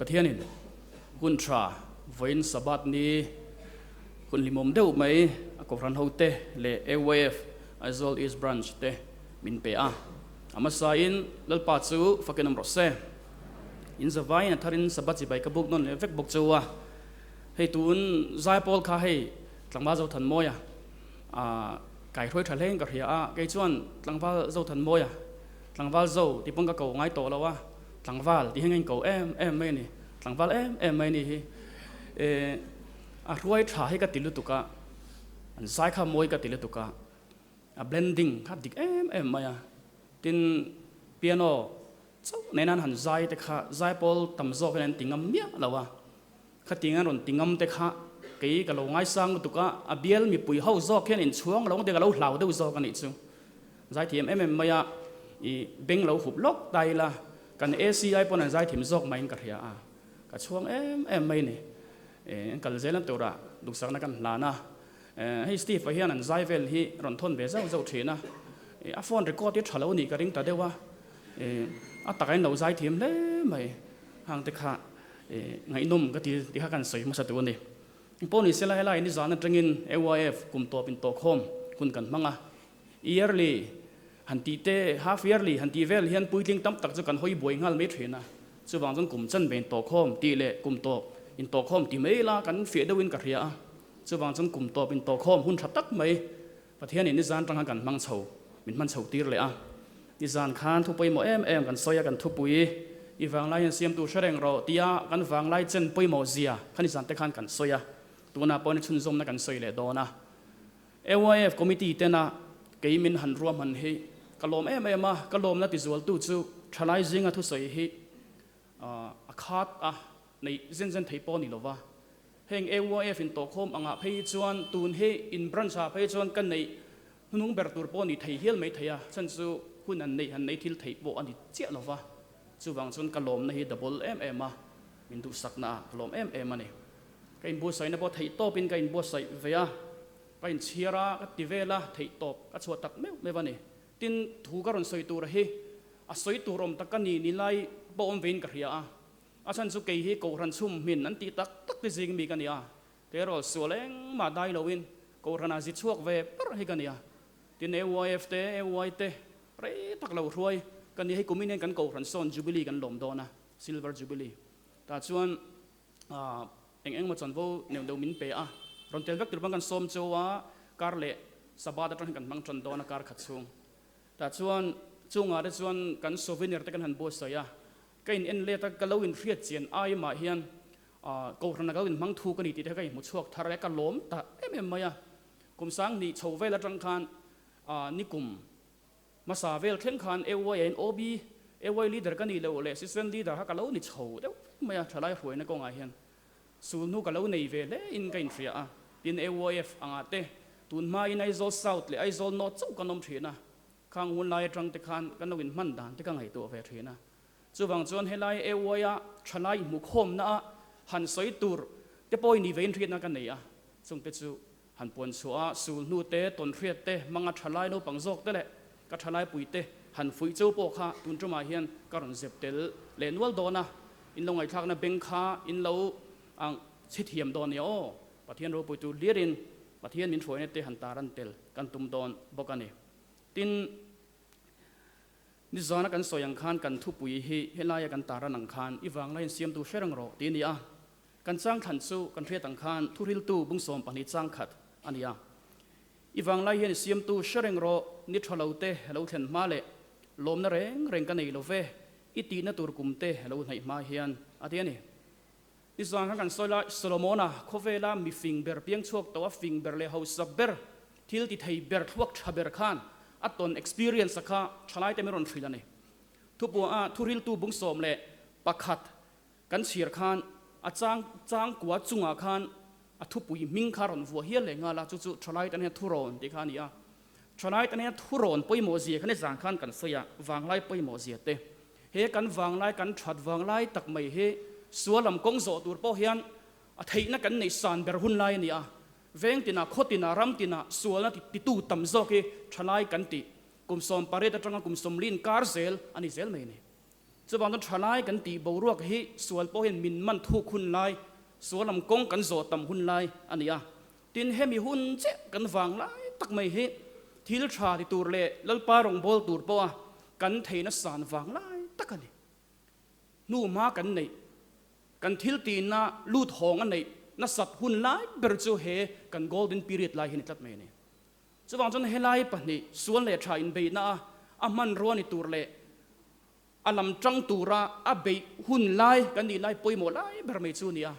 Pathianin hun tha vawiin Sabbath ni hun hlimawm deuh mai a Kohhran hote leh AYF Aizawl East Branch te min pe a. A hmasain Lalpa chu fakin awm rawh se. In zavaiin a tharin Sabbath chibai ka buk nawn leh vek bawk chu a. Hei tun Zaipawl kha hei Tlangval Zothanmawia kaihruai tha hlein ka hria a, kei chuan Tlangval Zothanmawia, Tlangval Zo tih pawn ka ko ngai tawh lo a, Tlangval tih hi ka inko em em mai a ni, Tlangval em em mai a ni hi. A hruai tha hi ka ti lutuk a, an zai kha mawi ka ti lutuk a, a blending kha dik em em mai a, tin piano chauh nena an han zai te kha zaipawl tam zawk hian an ti ngam miah lo a, Khatiang an rawn ti ngam te kha kei ka lo ngaisang lutuk a, a bial mipui ho zawk hian inchhuang lo te ka lo hlau deuh zawk a nih chu. Zaithiam em em mai a, i beng lo hup lawk ta ila, kan ACI pawn an zaithiam zawk maiin ka hria a, ka chhuang em em mai ni. An kal zel an turah duhsakna kan hlan a, hei Steve-a hian an zai vel hi rawn thawn ve zauh zauh thin a, a phone record hi tha lo nih ka ring ta deuh a, a takah in lo zaithiam hle mai hang te kha. Ngaihnawm ka ti ti kha kan sawi hmasa tur a ni. Pawh ni sela helai nizan atangin AYF kum tawp in tawhkhawm hun kan hmang a, yearly han tih te, half yearly han tih vel hian puitling tam tak chu kan hawi buai nghal mai thin a, chuvang chuan kum chanve in tawhkhawm tih leh kum tawp in tawhkhawm ti mai ila kan fiah deuhin ka hria a, chuvang chuan kum tawp in tawhkhawm hun tha tak mai Pathianin nizan atanga kan hmang chho, min hman chho tir leh a. Nizan khan thu pawimawh em em kan sawi a, kan thupui i vanglai hian siamtu hre reng rawh tia kan vanglai chen pawimawh zia kha nizan te khan kan sawi a, tunah pawh ni chhunzawmna kan sawi leh dawn a. AYF Committee tena kei min han ruahman hi ka lawm em em a, ka lawmna tizualtu chu thalai zinga thusawi hi a khat a, neih zen zen thei pawh a ni lova. Heng AYF in tawhkhawm angah phei hi chuan tun hi in branch ah phei chuan ka neih hnung ber tur pawh a ni thei hial mai thei a, chhan chu hun an neih han nei thil theih pawh a ni chiah lova, chuvang chuan ka lawmna hi double em em a, min duhsakna ah ka lawm em em a ni. Ka inbuatsaihna pawh theih tawpin ka inbuatsaih ve a, ka inchhiar a, ka ti vel a, theih tawp ka chhuah tak meuh meuh a ni. Tin, thu ka rawn sawi tur hi a sawi tur awm tak ka ni ni lai pawh awm vein ka hria a, A chhan chu kei hi Kohhran chhum hmin an tih tak tak te zing mi ka ni a, kei sual engmah dai loin Kohhranah zi chhuak ve parh hi ka ni a. Tin, AYF te, AY te rei tak lo hruai ka ni a, hei kumin hian kan Kohhran sawn Jubilee kan lawm dawn a, Silver Jubilee. Tah chuan eng engemaw chanvo neuh deuh min pe a, rawn tel vek tur pawn kan sawm cheu a, kar leh Sabbath atang hian kan hmang tan dawn a kar khat chhung. Tah chuan chungah te chuan kan souvenir te kan han buatsaih a, Ka in en let a, ka lo in hriat chian ai mah hian Kohhran a ka lo in hmang thu ka ni tih te kha ka in hmu chhuak thar a, ka lawm ta em em mai a. Kum sanghnih chho vel atang khan nikum hmasa vel thleng khan AY ah in OB, AY leader ka nih loh leh assistant leader kha ka lo ni chho deuh vek mai a, thalai hruaina kawngah hian sulhnu ka lo nei ve hle in ka inhria a. Tin AYF angah te tun hmain Aizawl South leh Aizawl North chauh kan awm thin a, Khang hun lai atang te khan kan lo inhman dan te ka ngaihtuah ve thin a. Chuvang chuan helai AY-a thalai hmukhawmna a han sawi tur te pawh i ni vein hriatna ka nei a. Chungte chu han puan chhuah a, sul hnu te, tawn hriat te, hmanga thalai naupang zawk te leh ka thalai pui te han fuih cheu pawh kha tun tumah hian ka rawn zep tel leh nual dawn a. In lo ngaihthlakna beng kha in lo ang chhithiam dawn nia aw. Pathian ropui tur hlirin Pathian min hruaina te han tar an tel kan tum dawn bawk a ni. Tin, nizana kan sawi ang khan kan thupui hi helaia kan taran ang khan i vanglaiin siamtu hre reng rawh tih a ni a. Kan changthlan chu kan hriat ang khan thuhriltu bung 12 chang khat a ni a. I vanglai hian i siamtu hre reng rawh, ni tha lo te lo thlen hma leh lawmna reng reng ka nei lo ve, i tihna tur kum te lo hnaih hma hian a ti a ni. Nizan khan kan sawi lai, Solomona khawvela mi fing ber piang chhuak tawh a fing ber leh hausa ber, thil ti thei ber, thluak tha ber khan a tawn experience a kha thalai te min rawn hrilh a ni. Thupua a thuriltu bung 11 kan chhiar khan a chang chang kua chungah khan a thupui hming kha rawn vuah hial leh nghal a, chu chu thalai tan hian thurawn tih kha a ni a. Thalai tan hian thurawn pawimawh zia kha nizan khan kan sawi a, vanglai pawimawh zia te. He kan vanglai kan that vanglai tak mai hi sual lam kawng zawh tur pawh hian a theihna kan neih san ber hun lai a ni a. Veng tinah, khaw tinah, ram tinah sualna titu tam zawk hi thalai kan tih. Kum 18 atanga kum 40 inkar zel a ni zel mai a ni. Chuvang chuan thalai kan tih boruak hi sual pawh hian min man thuk hun lai, sual lam kawng kan zawh tam hun lai a ni a. Tin, hemi hun chiah kan vang lai tak mai hi thil tha ti tur leh Lalpa rawngbâwl tur pawha kan theihna san vang lai tak a ni. Hnu hma kan neih, kan thil tihna lut hawng a neih nasat hun lai ber chu he kan golden period lai hi a ni tlat mai a ni. Chuvang chuan helai pahnih sual leh tha inbeihna a a hmanrua ni tur leh a lam tang tura a beih hun lai kan nih lai pawimawh lai ber mai chu a ni a.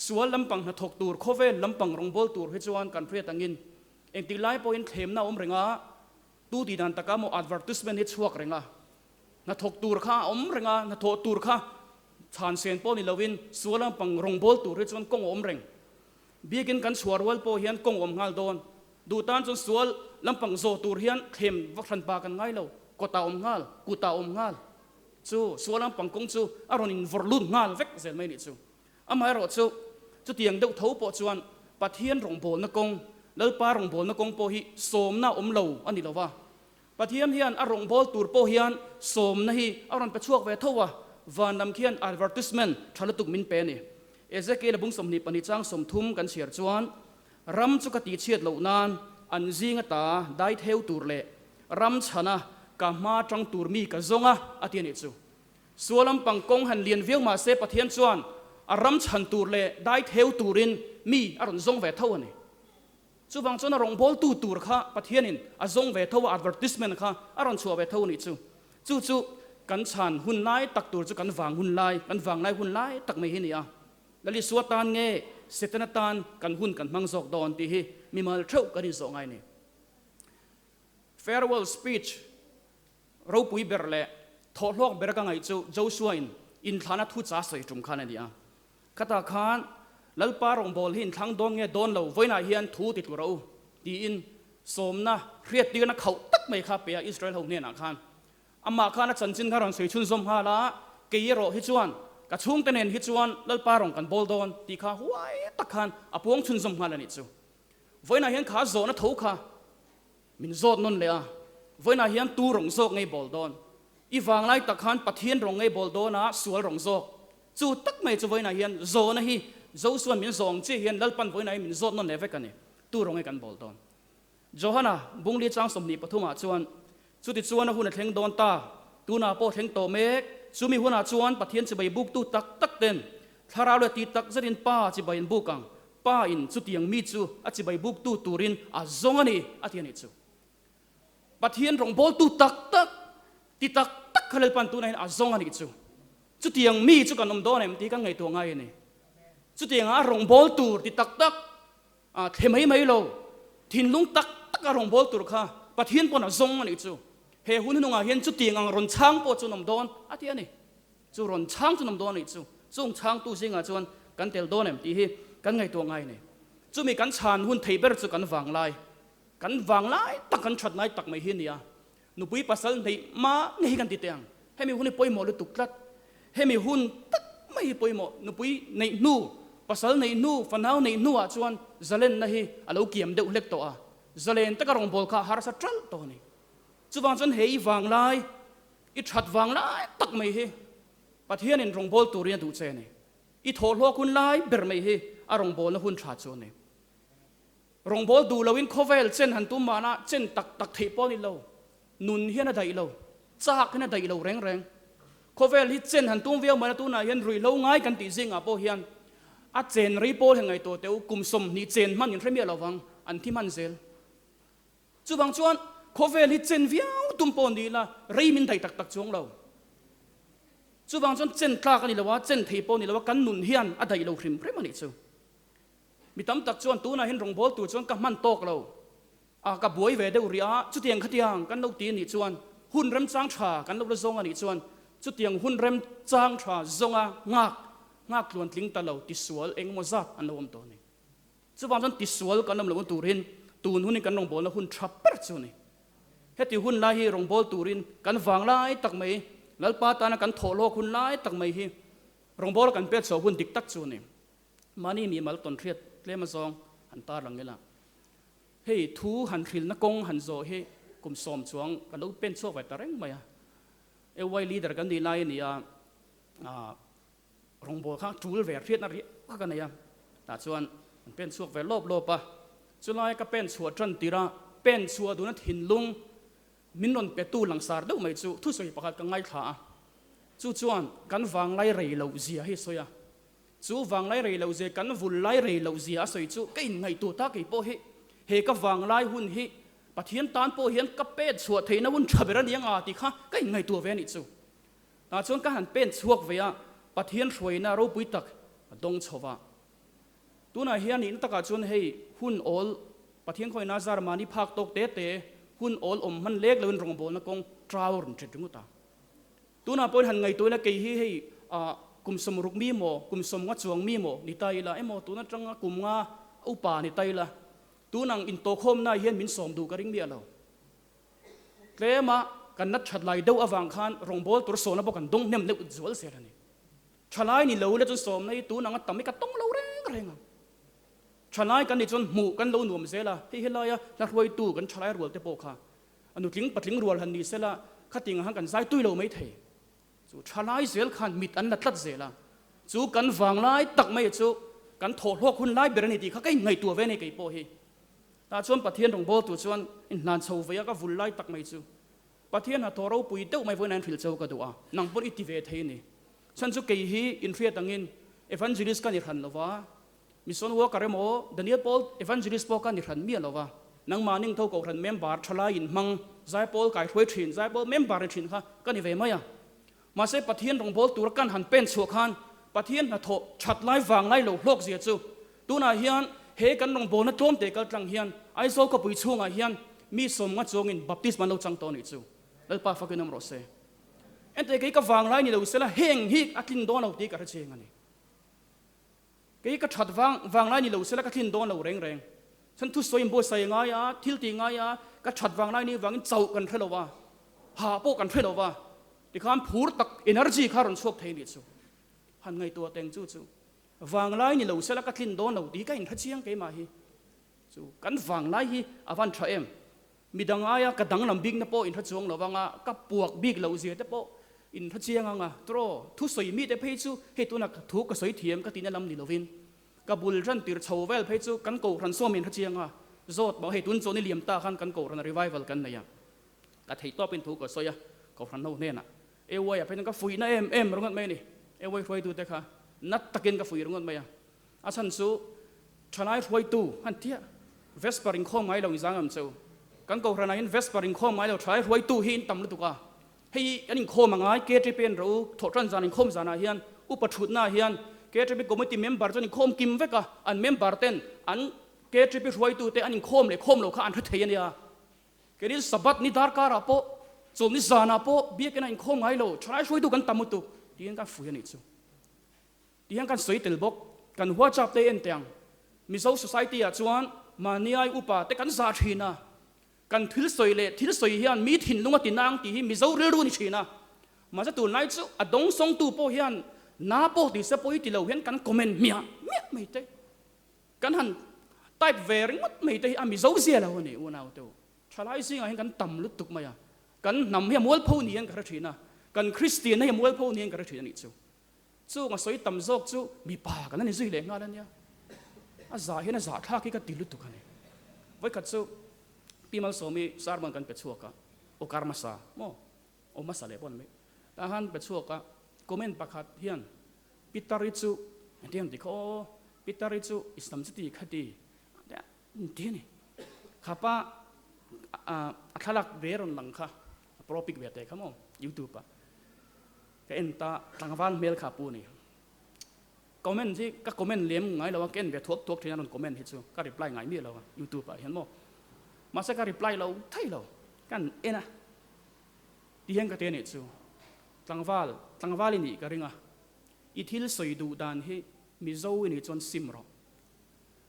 Sual lampang hnathawk tur, khawvel lampang rawngbâwl tur hi chuan kan hriat angin engtik lai pawhin thlemna a awm reng a, tu tih dan taka maw advertisement hi chhuak reng a, hnathawk tur kha a awm reng a, hnathawh tur kha chhan sen pawh ni loin sual lampang rawngbâwl tur hi chuan kawng a awm reng. Biakin kan chhuah rual pawh hian kawng a awm nghal dawn. Duh tan chuan sual lampang zawh tur hian thlem vak hran pa kan ngai lo, kawtah a awm nghal, kutah a awm nghal. Chu sual lampang kawng chu a rawn invawrh lut nghal vek zel mai nih chu. Amaherawhchu, chutiang deuh tho pawh chuan Pathian rawngbawlna kawng, Lalpa rawngbawlna kawng pawh hi sawmna awm lo a ni lo va. Pathian hian a rawngbâwl tur pawh hian sawmna hi a rawn pe chhuak ve tho a, van lam khian advertisement tha lutuk min pe a ni. Ezekiel-a bung 22 chang 30 kan chhiar chuan, Ram chu ka tihchhiat loh nan an zing ata dai theu tur leh ram chhana ka hma tang tur mi ka zawng a, a ti a nih chu. Sual lampang kawng han lian viau mah se Pathian chuan a ram chhan tur leh dai theu turin mi a rawn zawng ve tho a ni. Chuvang chuan a rawngbawltu tur kha Pathianin a zawng ve tho a, advertisement kha a rawn chhuah ve tho a nih chu. Chu chu kan chhan hun lai tak tur chu kan vang hun lai, kan vanglai hun lai tak mai hi a ni a. Lal Isua tan nge Setana tan kan hun kan hmang zawk dawn tih hi mimal theuh kan inzawh ngai a ni. Farewell speech. Ropui ber leh thawhhlawk ber ka ngaih chu Joshua in inthlana thu cha sawi tum khan a ni a. Khatah khan Lalpa rawngbâwl hi inthlang dawn nge dawn lo vawiinah hian thu ti tlu rawh u tiin sawmna hriattirna khauh tak mai kha pe a Israel ho hnenah khan. Amah khan a chanchin kha rawn sawi chhunzawm nghal a, kei erawh hi chuan ka chhungte nen hi chuan Lalpa rawn kan bawl dawn tih kha huai tak khan a puang chhunzawm nghal a nih chu. Vawiinah hian kha zawhna tho kha Min zawt nawn leh a, vawiinah hian tu rawng zawk ngei bawl dawn? I vanglai tak khan Pathian rawng ngei bawl dawn a, sual rawng zawk. Chu tak mai chu vawiinah hian zawhna hi Josua'n min zawh ang chiah hian Lalpan vawiinah hi min zawt nawn leh vek a ni. Tu rawng nge kan bawl dawn? Johana, Bungli chang 23 ah chuan, Chutichuan a hun a thleng dawn ta, tunah pawh thleng tawh mek, chumi hunah chuan Pathian chibai buktu tak tak ten Thlarau leh ti tak zetin Pa chibai an buk ang, Pa in chutiang mi chu a chibai buktu turin a zawng a ni, a ti a nih chu. Pathian rawngbawltu tak tak, ti tak tak kha Lalpan tunah hian a zawng a nih chu. Chutiang mi chu kan awm dawn em tih kan ngaihtuah ngai a ni. Chutiangah a rawngbâwl tur ti tak tak, a thle mai mai lo, thinlung tak tak a rawngbâwl tur kha Pathian pawn a zawng a nih chu. He hun hnungah hian chutiang ang rawn chhang pawh chu an awm dawn, a ti a ni. Chu rawn chhang chu an awm dawn a nih chu. Chung chhangtu zingah chuan kan tel dawn em tih hi kan ngaihtuah ngai a ni. Chumi kan chhan hun thei ber chu kan vanglai, kan vanglai tak, kan that lai tak mai hi a ni a. Nupui pasal hneih hma ngei hi kan ti teh ang. Hemi hun hi pawimawh lutuk tlat. Hemi hun tak mai hi pawimawh. Nupui neih hnu, pasal neih hnu, fanau neih hnuah chuan zalenna hi a lo kiam deuh hlek tawh a. Zalen taka rawngbâwl kha a harsa ṭalh tawh a ni. Chuvang chuan he i vanglai, i ṭhat vanglai tak mai hi Pathianin rawngbâwl turin a duh che a ni. I thawhhlawk hun lai ber mai hi a rawngbâwlna hun ṭha chu a ni. Rawngbâwl duh loin khawvel chen han tum mahna chen tak tak theih pawh a ni lo. Nun hian a daih lo. Châk hian a daih lo reng reng. Khawvel hi chen han tum viau mahna tunah hian ruihhlo ngai kan tih zingah pawh hian a chen rei pawl han ngaihtuah teh u, kum 20 chen hman in hre miah lo vang, an thi hman zel. Chuvang chuan khawvel hi chen viau tum pawh ni ila rei min daih tak tak chuang lo. Chuvang chuan chen tlak a ni lo a, chen thei pawh a ni lo a, kan nun hian a daih lo hrim hrim a nih chu. Mi tam tak chuan tunah hian rawngbâwl tur chuan ka hman tâwk lo a, ka buai ve deuh rih a, chutiang khatiang kan lo ti a nih chuan hun remchang tha kan lo la zawng a nih chuan chutiang hun remchang tha zawnga nghak nghak tluan tling ta lo tisual eng emaw zat an lo awm tawh a ni. Chuvang chuan tisual kan awm lohna turin tun hunin kan rawngbâwlna hun tha ber chu a ni. Heti hun lai hi rawngbâwl turin kan vang lai tak mai, Lalpa tana kan thawh lawk hun lai tak mai hi rawngbâwla kan pek chhuah hun dik tak chu a ni. Mahni mi mal tawn hriat tlem azawng han tar lang ila. Hei thu han hrilna kawng han zawh hi kum sawm chuang ka lo pen chhuak ve ta reng mai a. AY leader kan nih lai a ni a, ah rawngbawl kha tul ve hriatna riah kha ka nei a, tah chuan an pen chhuak ve lawp lawp a, chulai ka pen chhuah tan tirh a, pen chhuah duna thinlung min rawn petu langsar deuh mai chu thusawi pakhat ka ngaithla a, chu chuan kan vanglai rei loh zia hi a sawi a, Chu vanglai rei loh zia, kan vul lai rei loh zia a sawi chu ka inngaihtuah ta kei pawh hi he ka vanglai hun hi Pathian tan pawh hian ka pet chhuah theihna hun tha ber a ni anga tih kha ka inngaihtuah ve a nih chu. Tah chuan ka han pen chhuak ve a, Pathian hruaina ropui tak a dawng chho va. Tunah hian nihna takah chuan hei hun awl Pathian khawina zar mahni phak tawk te te hun awl awm hman lek loin rawngbawlna kawng trau rawn ṭet ringawt a. Tunah pawhin han ngaihtuah ila kei hi hei ah kum 60 mi maw, kum 50 chuang mi maw ni ta ila emaw tun atanga kum nga upa ni ta ila tunang intawhkhawmna hian min sawm duh ka ring miah lo. Tlema kan nat that lai deuh avang khan rawngbâwl tur sawmna pawh kan dawng hnem deuh zual zel a ni. Thalai ni lo ila chuan sawmna hi tunanga tam hi ka tawng lo reng reng ang. Thalai kan nih chuan hmuh kan lo nuam zel a, hei helaia hla hruaitu kan thalai rual te pawh kha A nutling patling rual han ni sela, khating ang han kan zai tui lo mai thei. Chu thalai zel khan mit an la tlat zel a, chu kan vanglai tak mai chu kan thawhhlawk hun lai ber a ni tih kha ka inngaihtuah ve a ni kei pawh hi. Tah chuan Pathian rawngbawltu chuan inhlan chho ve a, ka vul lai tak mai chu Pathian hnathawh ropui deuh mai vawiin a inhrilh cheu ka duh a, nang pawn i ti ve thei a ni. Chhan chu kei hi inhriat angin Evangelist ka ni hran lo va, Mission worker emaw Daniel Paul Evangelist pawh ka ni hran miah lo va, nangmah ning tho kohhran member thalai in hmang Zaipawl kai hruai thin Zaipawl member ni thin kha ka ni ve mai a. Mahse Pathian rawngbâwl tura kan han pen chhuah khan Pathian hnathawh that lai vang lai lo hlawk zia chu tunah hian he kan rawngbâwlna tlawmte kal tlang hian Aizawl khawpui chhungah hian mi 50 chuangin baptisma an lo chang tawh a nih chu. Lalpa fakin awm rawh se. Enteh kei ka vang lai ni lo sela heng hi a tlin dawn lo tih ka hre chiang a ni. Kei ka that vang vanglai ni lo sela ka thlin dawn lo reng reng. Chuan thusawi in buatsaih ngai a, thil tih ngai a, ka that vanglai ni vangin chauh kan hre lo va, hah pawh kan hre lo va, tikhan phur tak energy kha rawn chhuak thei nih chu. Han ngaihtuah teng chu chu vanglai ni lo sela ka thlin dawn lo tih ka inhre chiang keimah hi. Chu kan vanglai hi a van tha em? Midang aia ka danglam bikna pawh inhre chuang lo vang a, ka puak bik loh zia te pawh inhre chiang ang a. Turaw, thusawi mite phei chu hei tuna thu ka sawi thiam ka tihna lam ni lovin, ka bul ran tir chho vel phei chu kan kohhran sawm inhre chiang a, zawt maw hei tun chaw ni liam ta khan kan kohhran revival kan nei a, ka theih tawpin thu ka sawi a, kohhran ho hnenah AY ah phei chuan ka fuihna em em ringawt mai a ni, AY hruaitute kha nat takin ka fuih ringawt mai a. A chhan chu thalai hruaitu han tia Vesper inkhawm ngai lo inzang ang che u. Kan kohhranah hian Vesper inkhawm ngai lo thalai hruaitu hi in tam lutuk a. Hei an inkhawm a ngai KTP an rawh u, thawhtan zan inkhawm zanah hian upa thutnaah hian KTP committee member chuan inkhawm kim vek a, an member ten an KTP hruaitu te an inkhawm leh khawm lo kha an hre thei a nia. Keini Sabbath ni darkarah pawh chawlhni zanah pawh biakina inkhawm ngai lo thalai hruaitu kan tam lutuk tiin kan fuih a nih chu. Ti hian kan sawi tel bawk. Kan WhatsApp te en teh ang. Mizo society ah chuan mahni ai upa te kan zah thin a. Kan thil sawi leh thil sawi hian mi thinlung a ti nang tih hi Mizo rilru a ni thin a. Mahse tunlai chu a dawng sawngtu pawh hian na pawh ti se pawh i ti lo hian kan comment hmiah hmiah mai te. Kan han type ve ringawt mai te hi a Mizo zia lo a ni unau te u. Thalai zingah hian kan tam lutuk mai a. Kan hnam hi a mualpho niin ka hre thin a. Kan Kristianna hi a mualpho niin ka hre thin a nih chu. Chung a sawi tam zawk chu mipa kan la ni zui leh nghal a nia. A zah hian a zah thlak hi ka ti lutuk a ni. Vawikhat chu Pi Malsawmi sermon kan pe chhuak a, aw kar hmasa maw, aw hmasa leh pawh a ni mai. Tah khan pe chhuak a, comment pakhat hian Pitari chu engtin an ti kha aw, Pitari chu Islam chuti khati an ti a ni. Khapa a thlalak ve rawn lang kha, a propic ve teh kha maw youtube ah. Ka en ta tlangval hmel kha pu ni. Comment hi ka comment lem ngai lo a, ka en ve thuak thuak thin a rawn comment hi chu ka reply ngai miah lo a youtube ah hian maw. Mahse ka reply lo thei lo, ka han en a ti hian ka ti a nih chu tlangval, tlangval i nih ka ring a, i thil sawi duh dan hi Mizo i nih chuan sim rawh.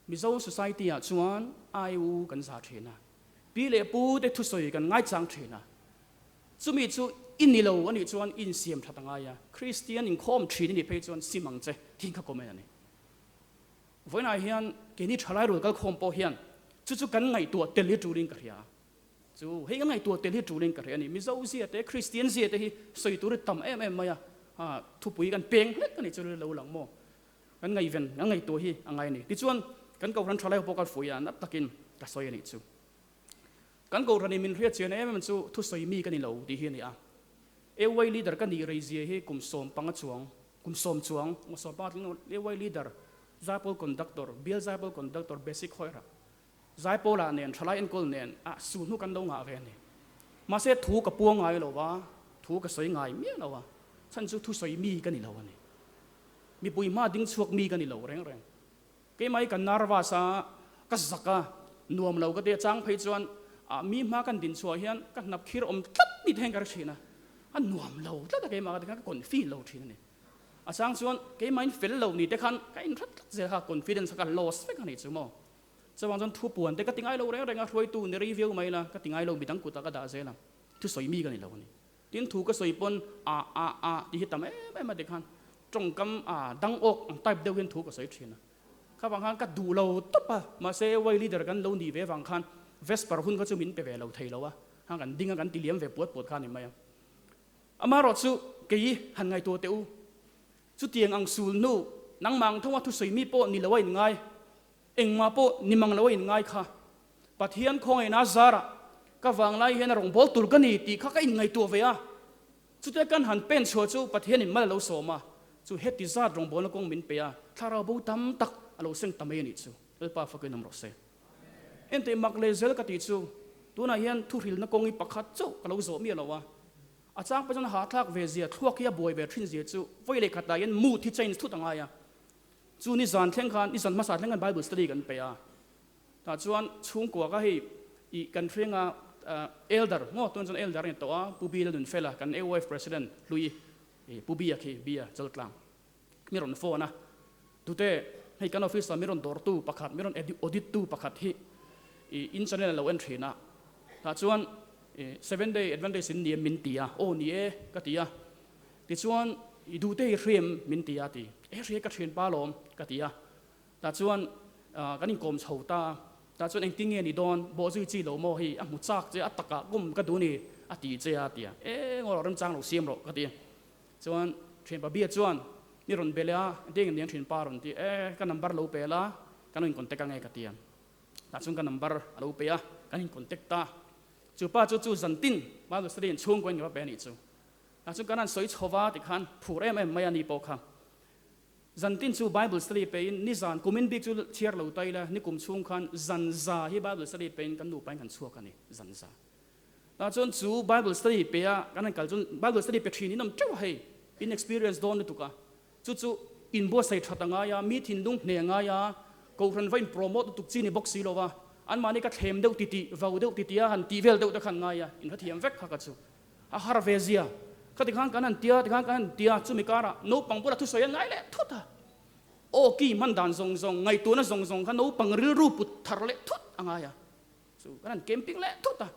Mizo society ah chuan ai u kan za thin a, pi leh pu te thusawi kan ngaichang thin a, Chumi chu i ni lo a nih chuan i insiam that a ngai a, Kristian inkhawm thin i nih phei chuan sim ang che tih kha comment a ni. Vawiinah hian keini thalai rual kalkhawm pawh hian chu chu kan ngaihtuah tel hi tulin ka hria. Chu hei ka ngaihtuah tel hi tulin ka hria a ni. Mizo zia te, Kristian zia te hi sawi tur hi tam em em mai a, thupui kan peng hlek a ni chu lo lang maw? Kan ngaihven, kan ngaihtuah hi a ngai a ni. Tichuan, kan Kohhran tha lai pawh ka fuih a, nat takin ka sawi a nih chu. Kan Kohhranin min hriat chian em em chu thusawi mi ka ni lo tih hi a ni a. AY leader ka nih rei zia hi kum 15 chuang, kum 10 chuang, kum 15 tling lo, AY leader, Zaipawl conductor, Bial Zaipawl conductor, basic hawi-rah, Zaipawlah nen, thalai enkawl nen ah su hnu kan lo ngah ve a ni. Mahse thu ka puang ngai lo va, thu ka sawi ngai miah lo a, chhan chu thu sawi mi ka ni lo a ni. Mipui hma ding chhuak mi ka ni lo reng reng. Keimah hi ka nervous a, ka zak a, nuam lo ka ti a, chang phei chuan ah mi hma kan din chhuah hian ka hnap khir awm tlat ni te hian ka hre thin a, a nuam lo tlat a keimah ka ti khan ka confi lo thin a ni. A chang chuan keimah in fel lo ni te khan ka inhre tlat zel kha, confidence kha ka lost vek a nih chu maw. Chuvang chuan thu puan te ka ti ngai lo reng reng a, hruaitu ni rei viau mai la, ka ti ngai lo, midang kutah ka dah zel a, thu sawi mi ka ni lo a ni. Tin, thu ka sawi pawn a, a, a tih hi tam em em a tikhan tawngkam a dang awk ang type deuh hian thu ka sawi thin a. Kha vang khan ka duh lo tawp a, mahse Y leader kan lo nih ve vang khan Vesper hun kha chu min pe ve lo thei lo a, hang kan ding a kan ti liam ve puat puat kha a ni mai a. Amaherawh chu kei han ngaihtuah teh u, chutiang ang sul hnu nangmah ang tho a thusawi mi pawh ni lo a inngai, Engmah pawh ni mang lo a inngai kha. Pathian khawngaihna zarah ka vanglai hian a rawngbâwl tur ka ni tih kha ka inngaihtuah ve a. Chutia kan han pen chhuah chu Pathianin mal a lo sawm a, chu heti zat rawngbâwlna kawng min pe a, thlarau bo tam tak a lo seng ta mai a nih chu. Lalpa fakin awm rawh se. Enteh mak leh zel ka tih chu, tunah hian thuhrilna kawng hi pakhat chauh ka lo zawh miah lo a. A chang pawh chuan hahthlak ve zia, thluak hi a buai ve thin zia chu vawi leh khatah hian mood hi change thut a ngai a. Chu ni zan thleng khan, ni zan hmasa thleng khan Bible study kan pe a. Tah chuan chhungkua kha hei ih kan hrenga elder maw tun chuan elder a ni tawh a, Pu Bill a nun fel a, kan AYF president hlui ih Pu Bia khi, Bia Chaltlang mi rawn phone a. Tute hei kan office ah mi rawn dawrtu pakhat, mi rawn audit tu pakhat hi ih in channel a lo en thin a. Tah chuan ih Seven Day Adventist in ni em min ti a, aw ni e ka ti a. Tichuan, I duhte hi hriam min ti a ti. E hria ka thianpa lawm ka ti a. Tah chuan kan inkawm chho ta a. Tah chuan engtin nge ni dawn, bawhzui chi lo maw hei a hmu chak che a takah kum ka duh ni a ti che a ti a. E ngaw rawh remchang lo siam rawh ka ti a. Chuan thianpa bia chuan mi rawn be leh a, engtin nge niang thianpa rawn ti e ka number lo pe la kan lo in contact ange ka ti a. Tah chuan ka number a lo pe a, kan in contact ta. Chu pa chu chu zantin Bible study in chhungkaw in ka va pe a nih chu. Tah chuan kan han sawi chho va tikhan phur em em mai a ni pawh kha. Zantin chu Bible study pein nizan kumin bik chu chhiar lo ta ila nikum chhung khan zan za hi Bible study pein kan nupain kan chhuak a ni, zan za. Tah chuan chu Bible study pe a kan han kal chuan Bible study pe thin in awm teuh a hei, in experience dawn lutuk a. Chu chu inbuatsaih that a ngai a, mi thinlung hne a ngai a, Kohhran va in promote lutuk chi ni bawk si lo va, anmahni ka thlem deuh titih, vau deuh titih a han tih vel deuh te khan ngai a, in hrethiam vek kha ka chu. A har ve zia. Khati khan kan han tia, tikhan kan han tia, chumi karah naupang bulah thusawi an ngai leh thut a. Aw ki hman dan zawng zawng, ngaihtuahna zawng zawng kha naupang rilru put thar leh thut a ngai a. Chu kan han camping leh thut a.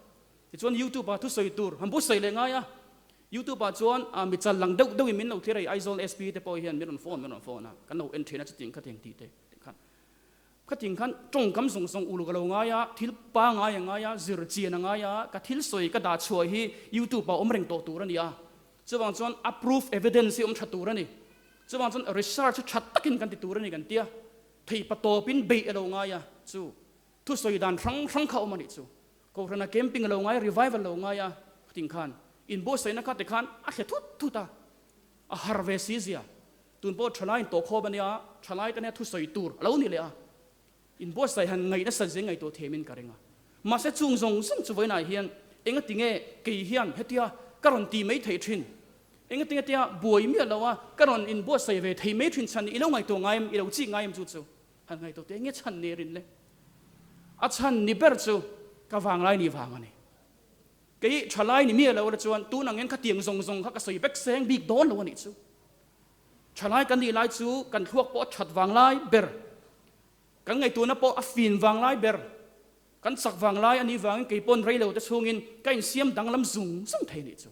Tichuan YouTube ah thusawi tur han buatsaih leh ngai a. YouTube ah chuan mi chal lang deuh deuhin min lo thlir a, i Aizawl SP te pawh hian min rawn phone min rawn phone a, kan lo en thin a chutiang khatiang tih te khan. Khating khan tawngkam zawng zawng uluk a lo ngai a, thil pangai a ngai a, zir chian a ngai a, ka thil sawi ka dah chhuah hi YouTube ah awm reng tawh tur a ni a. Chuvang chuan a proof evidence hi awm tha tur a ni. Chuvang chuan research hi tha takin kan ti tur a ni kan tia. Theipa tawpin beih a lo ngai a, chu thusawi dan hrang hrang kha awm a nih chu. Kohhrana camping a lo ngai a, revival a lo ngai a, khating khan inbuatsaihna kha tikhan a thle thut thut a, a har ve si zia. Tun pawh thalai in tawh khawp a nia, thalai te nia thusawi tur a lo ni leh a, inbuatsaih han ngaih nasa zeng ngaihtuah thiam in ka ring a. Mahse chung zawng zawng chu vawiinah hian enga tinge kei hian hetia ka rawn ti mai thei thin, enga tinge tia buai miah lo a ka rawn inbuatsaih ve thei mai thin chhan i lo ngaihtuah ngai em, i lo chik ngai em chu chu han ngaihtuah teh nge chhan ni rin le. A chhan ni ber chu ka vanglai ni vang a ni. Kei thalai ni miah lo la chuan tun ang hian khatiang zawng zawng kha ka sawi vek seng bik dawn lo a nih chu. Thalai kan nih lai chu kan thluak pawh a that vang lai ber, kan ngaihtuahna pawh a fin vang lai ber, kan chak vang lai a nih vangin kei pawn rei lo te chhungin ka insiam danglam zung zung thei a nih chu.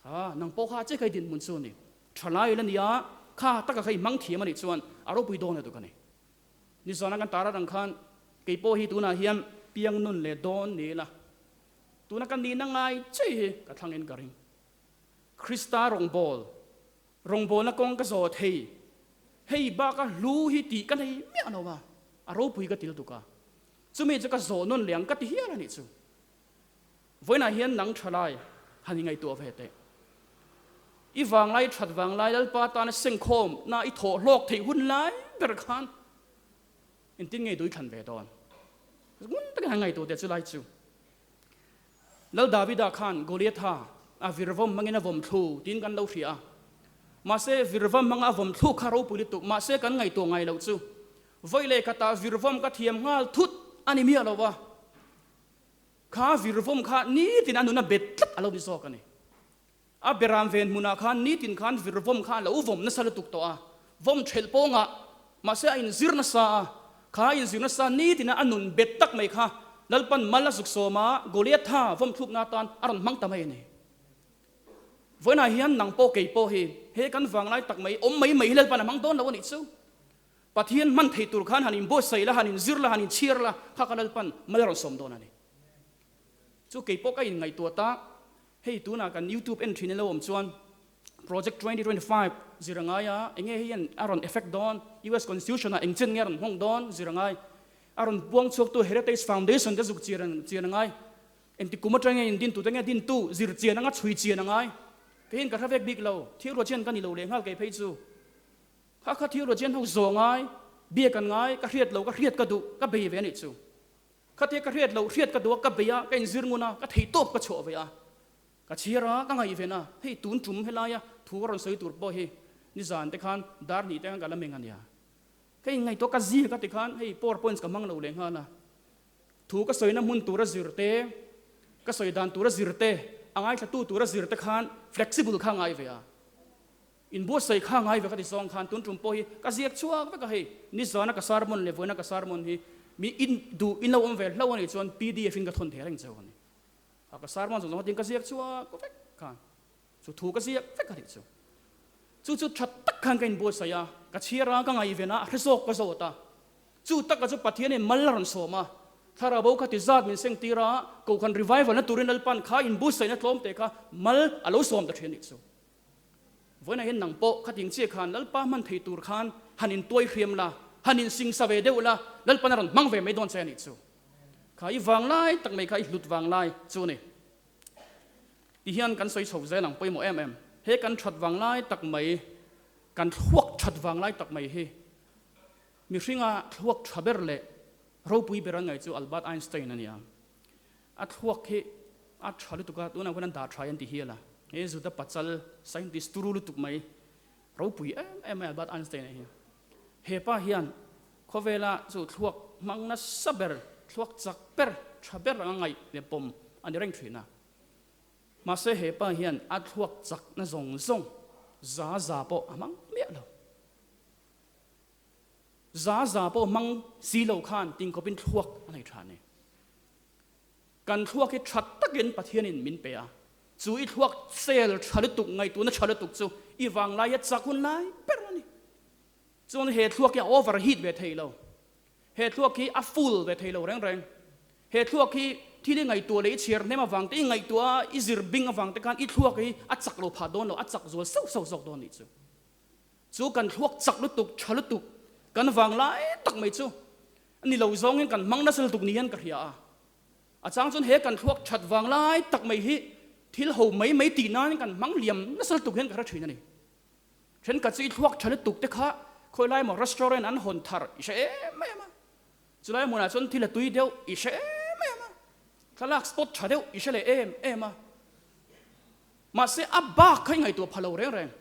Kha nang pawh kha che kai dinhmun chu a ni. Thalai la nia kha taka kha i hmang thiam a nih chuan a ropui dawn a tuk a ni. Nizana kan tar atang khan kei pawh hi tunah hian piang nun leh dawn ni ila. Tuna ka nihna ngai chiah hi ka thlangin ka ring. Krista rawngbâwl, rawngbâwlna kawng ka zawh thei. Hei bâka hlu hi tih ka nei miah lo a, a ropui ka til tuk a. Chumi chu ka zawh nawn leh ang ka ti hial a nih chu. Vawiinah hian nang tha lai han ingaihtuah ve teh. I vanglai that vanglai Lalpa tana sengkhawm na i thawh hlawk theih hun lai ber khan engtin nge dui thlan ve dawn? Ngun takin han ngaihtuah teh chu lai chu. Lal Davida khan Goliatha a virvawm hmangin a vawm thlu tiin kan lo hria a. Mahse virvawm hmanga a vawm thluk kha ropui lutuk mahse kan ngaihtuah ngai loh chu vawi leh khatah virvawm ka thiam nghal thut a ni miah lo va. Kha virvawm kha nitin a nun a bet tlat a lo ni zawk a ni. A beram ven hmunah khan nitin khan virvawm kha a lo vawm nasa lutuk tawh a, vawm thelh pawngah mahse a inzir nasa a, kha a inzir nasa nitina a nun bet tak mai kha Lalpan mal a zuk sawm a, Goliatha vawm thlukna atan a rawn hmang ta mai a ni. Vawiinah hian nang pawh kei pawh hi he kan vanglai tak mai awm mai mai hi Lalpan a hmang dawn lo a nih chu. Pathian hman thei tur khan han inbuatsaih la, han inzir la, han inchhiar la, kha ka Lalpan mal a rawn sawm dawn a ni. Chu kei pawh ka inngaihtuah ta, hei tunah kan YouTube en thin ilo awm chuan Project 2025 zir a ngai a, enge hei hian a rawn effect dawn, US Constitution ah engchen nge a rawn nghawng dawn zir a ngai, a rawn puang chhuaktu Heritage Foundation te zuk chian chian a ngai, engti kum atang nge indin tute nge dintu zir chian anga chhui chian a ngai. Kei hian ka hre vek bik lo, thil ruah chian ka ni lo leh nghal kei phei chu. Kha kha thil ruah chian ho zawh ngai, biak an ngai, ka hriat lo, ka hriat ka duh, ka bei ve a nih chu. Khatia ka hriat loh hriat ka duh a, ka bei a, ka inzir ngun a, ka theihtawp ka chhuah ve a, ka chhiar a, ka ngaihven a, hei tun tum helaia thu ka rawn sawi tur pawh hi nizan te khan dar hnih te khan ka la meng a nia. Ka inngaihtuah ka zir ka ti khan hei powerpoints ka hmang lo leh nghal a, thu ka sawina hmun tura zir te, ka sawi dan tura zir te, a ngaithlatu tura zir te khan flexible kha ngai ve a. Inbuatsaih kha ngai ve ka ti zawng khan tun tum pawh hi ka ziak chhuak vek a hei nizana ka sermon leh vawiina ka sermon hi mi in duh in lo awm ve hlauh a nih chuan pdf in ka thawn thei reng cheu a ni. A ka sermon zawng zawng tin ka ziak chhuak vek khan chu thu ka ziak vek a nih chu. Chu chu tha tak khan ka inbuatsaih a, ka chhiar a, ka ngaihven a, a hre zawk ka zawt a. Chu taka chu Pathianin mal a rawn sawm a, Thlarau bo kha ti zat min seng tir a, Kohhran revival na turin Lalpan kha inbuatsaihna tlawm te kha mal a lo sawm ta thin a nih chu. Vawiinah hian nang pawh khating chiah khan Lalpa hman thei tur khan han intuai hriam la, han insingsa ve deuh la, Lalpan a rawn hmang ve mai dawn che a nih chu. Kha i vanglai tak mai kha i hlut vanglai chu a ni. Ti hian kan sawi chho zel ang pawimawh em em. He kan that vanglai tak mai, kan thluak that vanglai tak mai hi mihringa thluak tha ber leh ropui ber an ngaih chu Albert Einstein a ni a. A thluak hi a tha lutuk a, tunah khuan an dah tha hi an ti hial a. He Juda pachal scientist turu lutuk mai, ropui em em mai Albert Einstein a hi. He pa hian khawvela chu thluak hmang nasa ber, thluak chak ber, tha ber anga ngaih leh pawm a ni reng thin a. Mahse he pa hian a thluak chakna zawng zawng za za pawh a hmang miah lo. Za za pawh hmang si lo khan tingkawpin thluak a nei tha a ni. Kan thluak hi tha takin Pathianin min pe a, chu i thluak sel tha lutuk, ngaihtuahna tha lutuk chu i vanglaia chak hun lai ber a ni. Chuan he thluak hi a over heat ve thei lo, he thluak hi a full ve thei lo reng reng. He thluak hi thil i ngaihtuah leh i chhiar hnem avang te, i ngaihtuah a, i zir bing avang te khan i thluak hi a chak lo phah dawn lo, a chak zual sauh sauh zawk dawn a nih chu. Chu kan thluak chak lutuk, tha lutuk, kan vanglai tak mai chu ni lo zawngin kan hmang nasa lutuk ni hian ka hria a. A chang chuan he kan thluak that vanglai tak mai hi thil ho mai mai tih nan kan hmang liam nasa lutuk hian ka hre thin a ni. Thenkhat chu i thluak tha lutuk te kha khawi lai maw restaurant an hawn thar i hre em em a, chulai hmunah chuan thil a tui deuh i hre em em a, thlalak spot tha deuh i hre leh em em a. Mahse a bak kha i ngaihtuah pha lo reng reng.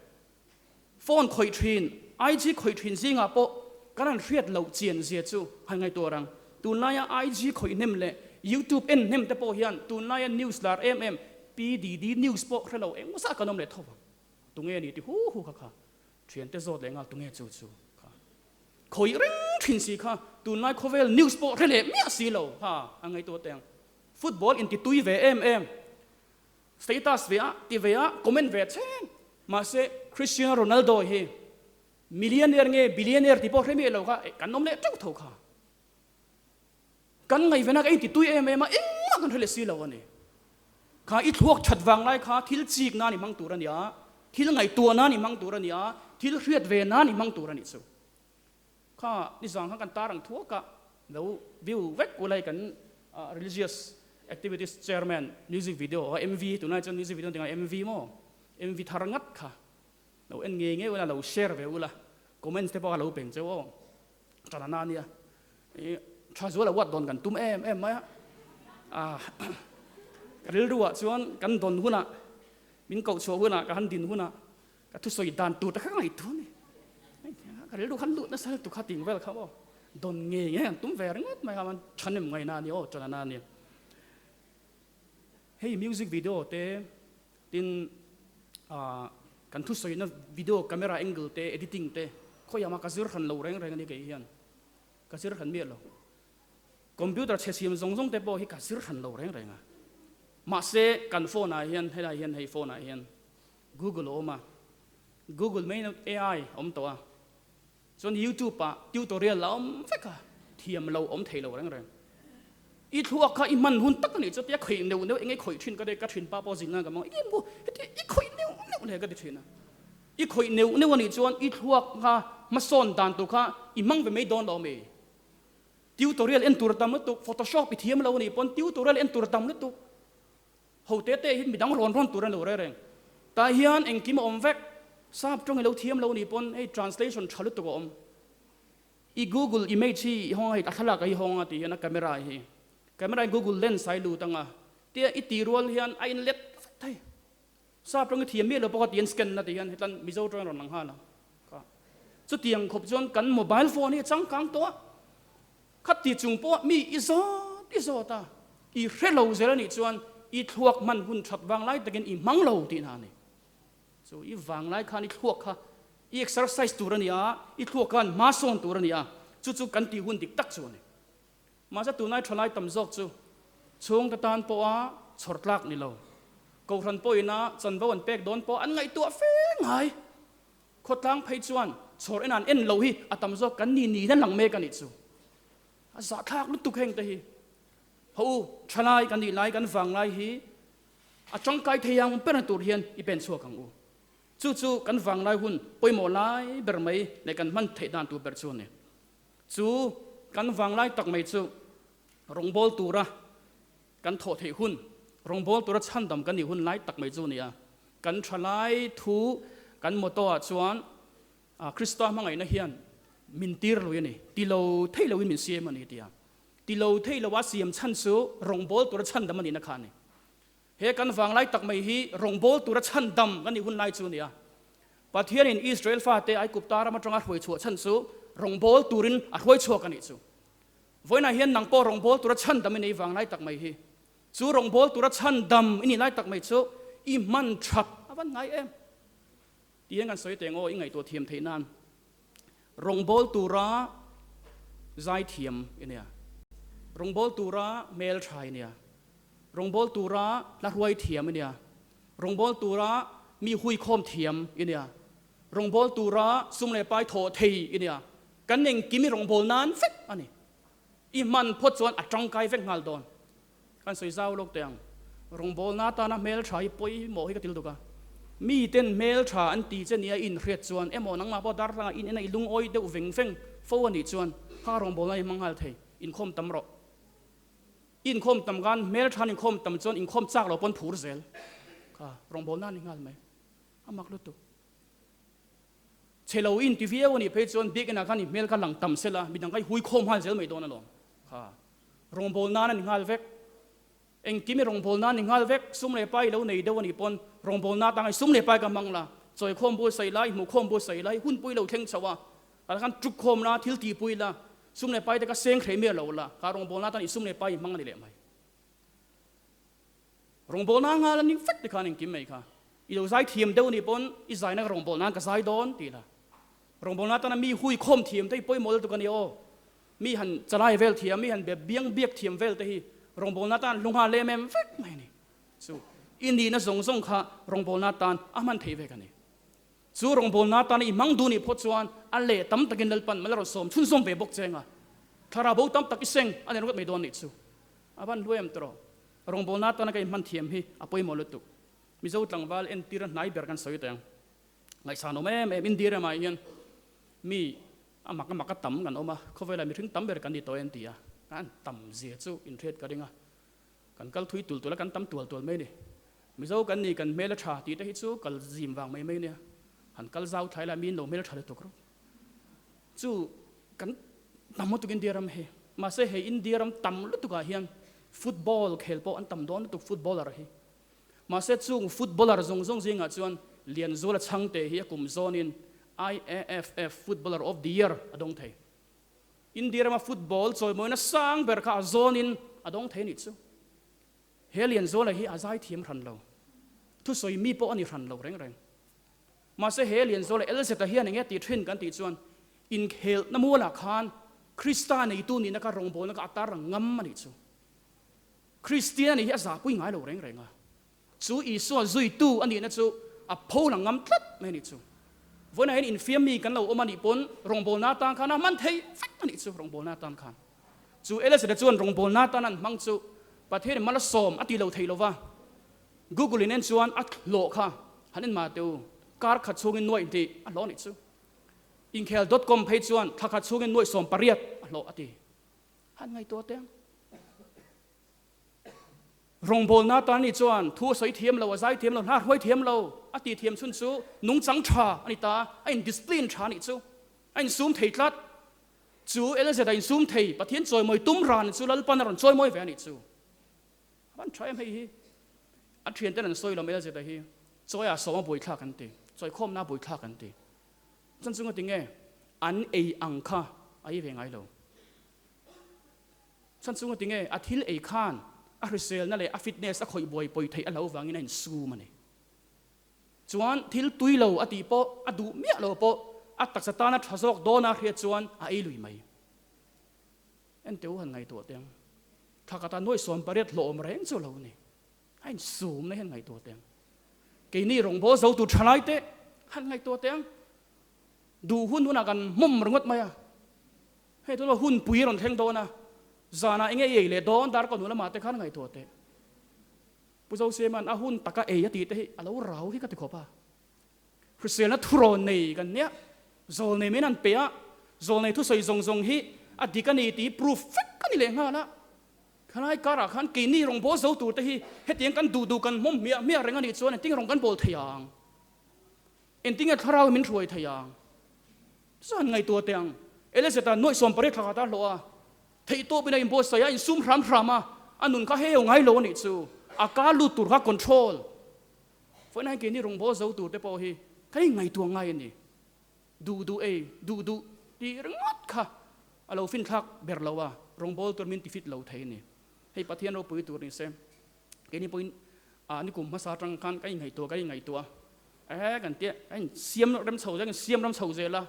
Phone khawih thin, IG khawih thin zingah pawh kan han hriat loh chian zia chu han ngaihtuah rang. Tunlaia IG khawih hnem leh YouTube en hnem te pawh hian tunlaia news lar em em PDD news pawh hre lo eng zah kan awm leh tho vang. Tunge ni ti hu hu kha kha thiante zawt leh nghal tunge chu chu kha khawih reng thin si kha tunlai khawvel news pawh hre leh miah si lo kha a ngaihtuah teh ang. Football intitui ve em em. Status ve a, ti ve a, comment ve chen. Mahse, Cristiano Ronaldo hi millionaire nge billionaire tih pawh hre miah lo kha kan awm leh teuh tho kha. Kan ngaihvenah ka inti tui em em a, engmah kan hre leh si lo a ni. Kha i thluak that vang lai kha thil chik nan i hmang tur a nia, thil ngaihtuah nan i hmang tur a nia, thil hriat ve nan i hmang tur a nih chu. Kha nizang kha kan tar ang thuak a, lo view vek u lai kan religious activities chairman music video MV tunlai chuan music video tinga MV maw MV thar ngat kha lo en ngei ngei ula lo share ve ula comments te pawh kha lo peng cheu aw tana na nia i tha zual award dawn kan tum em em mai a ka rilruah chuan kan dawn hunah min koh chhuah hunah ka han din hunah Ka thusawi dan tur te kha ka ngaihtuah a ni. Ka rilru khan lut nasa lutuk kha ting vel kha aw. Dawn ngei ngei an tum ve ringawt mai kha man thanem ngaihna a ni aw tana na a ni. Hei music video te tin kan thusawina video camera angle te editing te khawiah mah ka zir hran lo reng reng a ni kei hian. Ka zir hran miah lo. Computer chhe siam zawng zawng te pawh hi ka zir hran lo reng reng a. Mahse kan phone ah hian helai hian hei phone ah hian Google a awm a, Google mai in AI a awm tawh a, chuan YouTube ah tutorial a awm vek a, thiam lo awm thei lo reng reng. I thluak kha i hman hun tak a nih chu tia khawih neuh neuh eng nge khawih thin ka ti, ka thin pa pawh zin nan ka mang i mu heti i khawih neuh neuh le ka ti thin a. I khawih neuh neuh a nih chuan i thluak kha hmasawn dan tur kha i hmang ve mai dawn lo ami? Tutorial en tur tam lutuk, photoshop i thiam lo a nih pawn tutorial en tur tam lutuk. Ho te te hi midang rawn rawn tur a lo reng reng. Tah hian engkim a awm vek. Sap tawng i lo thiam lo nih pawn hei translation tha lutuk a awm. I google image hi i hawng a hei a thlalak a hi hawng a tih hian a camera hi camera hi google lens a i lut ang a tia i tih rual hian a in let vek thei. Sap tawng i thiam miah lo bawk a tih hian scan na tih hian hetlan Mizo tawng in rawn lang nghal ang kha. Chutiang khawp chuan kan mobile phone hi a changkang tawh a. Khat ti chung pawh mi i zawt i zawt a, i hre lo zel a nih chuan i thluak hman hun that vanglai takin i hmang lo tih hna a ni. Chu i vanglai khan i thluak kha i exercise tur a ni a, i thluak khan hma sawn tur a ni a, chu chu kan tih hun dik tak chu a ni. Mahse tunlai thalai tam zawk chu chhungte tan pawha chhawr tlak ni lo, Kohhran pawhina chanvo an pek dawn pawh an ngaihtuah fe ngai. Khawtlang phei chuan chhawr en an en lo hi a tam zawk kan ni niin a lang mek a nih chu. A zahthlak lutuk heng te hi. Ho u, thalai kan nih lai kan vang lai hi a tangkai thei ang ber na tur hian i pen chhuak ang u. Chu chu kan vang lai hun pawimawh lai ber mai leh kan hman theih dan tur ber chu a ni. Chu kan vang lai tak mai chu rawngbâwl tura Kan thawh theih hun, rawngbâwl tura chhandam kan nih hun lai tak mai chu a ni a. Kan thalai thu kan motto ah chuan Krista hmangaihna hian min tir lui a ni, ti lo thei loin min siam a ni tia. Ti lo thei loa siam chhan chu rawngbâwl tura chhandam a nihna kha a ni. He kan vanglai tak mai hi rawngbâwl tura chhandam kan nih hun lai chu a ni a. Pathianin Israel fate Aigupta ram atanga hruai chhuah chhan chu rawngbâwl turin a hruai chhuak a nih chu. Vawiinah hian nang pawh rawngbâwl tura chhandam i nei vang lai tak mai hi. Chu rawngbâwl tura chhandam i nih lai tak mai chu i hman that a van ngai em? Ti hian kan sawi teng aw, i ngaihtuah thiam theih nan. Rawngbâwl tura zai thiam i nia. Rawngbâwl tura hmel tha i nia. Rawngbâwl tura hla hruai thiam i nia. Rawngbâwl tura mi huikhawm thiam i nia. Rawngbâwl tura sum leh pai thawh thei i nia. Kan engkim i rawngbâwl nan vek a ni. I hman phawt chuan a tangkai vek nghal dawn. Kan sawi zau lawk teh ang. Rawngbâwlna atana hmeltha hi pawimawh hi ka til duk a. Miten hmeltha an ti che nia i inhriat chuan emaw nangmah pawh darthlangah in en a i lungawi deuh veng veng fo a nih chuan kha rawngbâwlna i hmang nghal thei. Inkhawm tam rawh. I inkhawm tam khan hmeltha'n inkhawm tam chuan inkhawm chak lo pawn phur zel. Kha rawngbâwlna a ni nghal mai. A mak lutuk. Chhe lo in ti viau a nih phei chuan biakinn ah khan i hmel kha lang tam sela midang kha i hui khawm nghal zel mai dawn alawm. Kha rawngbâwl nan a ni nghal vek. Engkim i rawngbâwl nan a ni nghal vek. Sum leh pai i lo nei deuh a nih pawn rawngbâwl na atanga i sum leh pai ka hmang la, chawi khawm bu sawi la, i hmuh khawm bu sawi la, i hunpui lo thleng chho a, tah khan tuk khawm la, thil tihpui la, sum leh pai te kha seng hreh miah lo la, kha rawngbâwl na atan i sum leh pai i hmang a ni leh mai. Rawngbâwl nan nghal a ni vek ti khan engkim mai kha. I lo zai thiam deuh nih pawn i zaina ka rawngbâwl nan ka zai dawn ti la. Rawngbâwl nan tana mi hui khawm thiam te hi pawimawh lutuk a ni aw. Mi han chalai vel thiam, mi han be biang biak thiam vel te hi rawngbâwl nan tan hlu nghal em em vek mai a ni. Chu i nihna zawng zawng kha rawngbâwl nan tan a hman theih vek a ni. Chu rawngbâwl nan tana i hmang duh nih phawt chuan a leh tam takin Lalpan mal a rawn sawm chhunzawm ve bawk che anga thlarau bo tam tak i seng a ni ringawt mai dawn nih chu. A van hluai em tawh. Rawngbawlna atana ka inhman thiam hi a pawimawh lutuk. Mizo tlangval entir a hnai ber kan sawi teh ang. Ngaihsan awm em em India ramah hian mi a mak a mak a tam kan awm a, khawvelah mihring tam ber kan ni tawh e an ti a, an tam zia chu inhriat ka ring a, kan kal thui tul tul a, kan tam tual tual mai a ni. Mizo kan ni kan hmel a tha tih te hi chu kal zim vang mai mai a nia, han kal zau thlai la miin lo hmel a tha lutuk rawh. Chu kan tam lutuk India ram hi, mahse hei India ram tam lutukah hian football khel pawh an tam dawn lutuk footballer hi. Mahse chung footballer zawng zawng zingah chuan Lianzuala Chhangte hi a kum zawnin IAFF Footballer of the Year a dawng thei. India rama football chawimawina sang ber kha a zawnin a dawng thei a nih chu. He Lianzuala hi a zaithiam hran lo. Thusawi mi pawh a ni hran lo reng reng. Mahse he Lianzuala LZ-a hian enge tih thin kan tih chuan inkhelhna mualah khan Krista neitu nihna kha rawngbawlna kha a tar ngam a nih chu. Kristian anih hi a zahpui ngai lo reng reng a, chu Isua zuitu a nihna chu a pho lang ngam tlat mai a nih chu. Vawiinah hian infiam mi kan lo awm a nih pawn rawngbawlna atan khan a hman thei vek a nih chu rawngbawlna atan khan. Chu Elizabeth chuan rawngbawlna atan an hmang chu Pathianin mal a sawm a ti lo thei lo va, Google in en chuan a hlawh kha han en mah teh u, kar khat chhungin nuaih tih a hlawh a nih chu. Inkhel dot com phei chuan thla khat chhungin nuaih 18 a hlawh a ti. Han ngaihtuah teh ang. Rawngbawlna tan ni chuan thu a sawi thiam lo, a zai thiam lo, hna hruai thiam lo, a tih thiam chhun chu nungchang tha a ni ta, a in discipline tha a nih chu, a insum thei tlat. Chu LZ a insum thei, Pathian chawimawi tum ran chu Lalpan a rawn chawimawi ve a nih chu. A van tha em hei hi. A thianten an sawi lo LZ a hi chawi a sawm a buaithlak an ti, chawikhawmna a buaithlak an ti. Chan chunga tinge an ei ang kha a ei ve ngai lo. Chan chunga tinge a thil ei khan a hriselna leh a fitness a khawih buai pawi theih a lo vangin a insum a ni. Chuan thil tui lo a tih pawh a duh miah lo pawh a taksa tana tha zawk dawna hriat chuan a ei lui mai. Enteu han ngaihtuah teh ang. Thla kata nuai 18 hlawhawm reng chu lo ni. A insumna hi han ngaihtuah teh ang. Keini rawngbâwl zo tur thalai te han ngaihtuah teh ang. Duh hun hunah kan hmawm ringawt mai a. Hei tunah hun pui a rawn thleng dawn a, zanah enge i ei leh dawn dar ka hnu lamah te khan ngaihtuah teh. Pu Zosiema'n a hun taka ei a tih te hi a lo rau hi ka ti khawp a. Hriselna thurawn nei kan nia, zawlnei min han pe a, zawlnei thusawi zawng zawng hi a dik a ni tih proof vek a ni leh nghal a. Khalai karah khan keini rawngbâwl zo tur te hi hetiang kan duh duh kan hmawm hmiah hmiah reng a nih chuan engtin rawng kan bawl thei ang? Engtin nge thlarau min hruai thei ang? Chuan ngaihtuah teh ang. Elizabeth-a nuaih 18 thla khat a hlawh a, theihtawpin a inbuatsaih a, insum hram hram a, a nun kha hei ngai lo a nih chu. A ka lut tur kha control. Vawiin hian keini rawngbâwl zo tur te pawh hi kan inngaihtuah ngai a ni. Duh duh ei, duh duh tih ringawt kha a lo finthlak ber lo a, rawngbâwl tur min tifit lo thei a ni. Hei Pathian ropui tur ni se, keini pawhin ah nikum hmasa atang khan kan inngaihtuah kan inngaihtuah a, eh kan tia kan insiam rem chho zel, kan insiam ram chho zel a,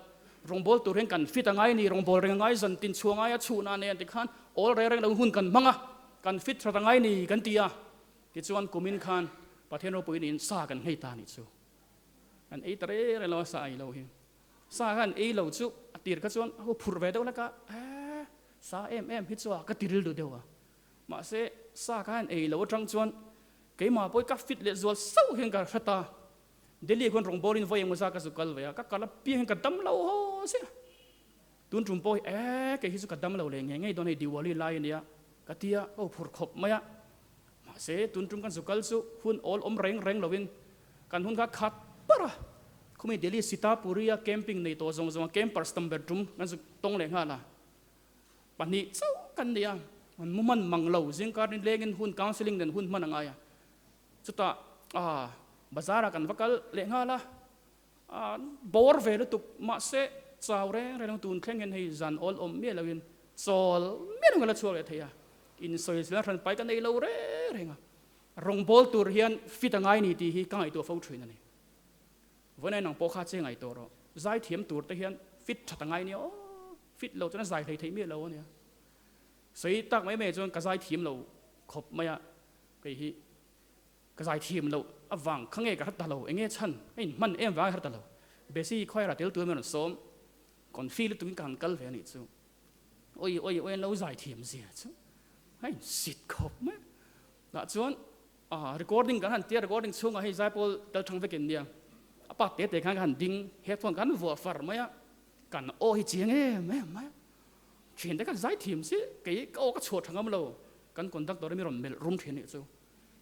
rawngbâwl tur hian kan fit a ngai a ni, rawngbâwl reng a ngai, zan tin chhuah a ngai a, chhunah nen tikhan awl reng reng lo hun kan hmang a, kan fit that a ngai a ni kan ti a, tichuan kumin khan Pathian ropui niin sa kan nghei ta a nih chu. An ei ta reng reng lo a, sa ei lo hi. Sa kha an ei lo chu a tir kha chuan ho phurh ve deuh hlek a, eh sa em em hi chu a ka ti rilru deuh a. Mahse sa kha an ei lo atang chuan keimah pawh hi ka fit leh zual sauh hian ka hre ta. Delhi khuan rawngbawlin vawi engmaw zat ka zu kal ve a, ka kal apiang hian ka dam lo haw sia. Tun tum pawh hi eh kei hi chu ka dam lo leh ngei ngei dawn hei Diwali lai a nia ka ti a, ka huphurh khawp mai a. Mahse tun tum kan zu kal chu hun awl awm reng reng lovin kan hun kha khat par a, khumi Delhi Sitapuri a camping nei tawh zawng zawng a campers tam ber tum kan zu tawng leh nghal a, pahnih chauh kan ni a, an mu hman mang lo zingkar ni lengin hun counselling nen hun hman a ngai a, chutah ah bazar ah kan va kal leh nghal a. A bawr ve lutuk, mahse chau reng reng lo tun thleng hian hei zan awl awm miah loin chawl miah lo la chhuak leh thei a, insawiselna hran pai ka nei lo reng reng a, rawngbâwl tur hian fit a ngai ni tih hi ka ngaihtuah fo thin a ni. Vawiin nang pawh kha che ngaihtuah rawh, zai thiam tur te hian fit that a ngai nia aw, fit lo chuan a zai hlei theih miah lo a nia. Sawi tak mai mai chuan ka zai thiam lo khawp mai a, kei hi. Ka zai thiam loh avang kha nge ka hre ta lo, enge chhan ka inhman em vang ka hre ta lo. Besi khawiara tel tur min rawn sawm, confi lutukin ka han kal ve a nih chu. Oi oi oi an lo zai thiam zia chu a insit khawp mai. Tah chuan ah recording kan han tia recording chhungah hei zaipawl tel thang vekin nia a pa te te khan ka han ding headphone kan vuah far mai a kan aw hi chiang em em mai a thian te khan zai thiam si kei ka aw ka chhuah tha ngam lo kan conductor mi rawn melh rum thin nih chu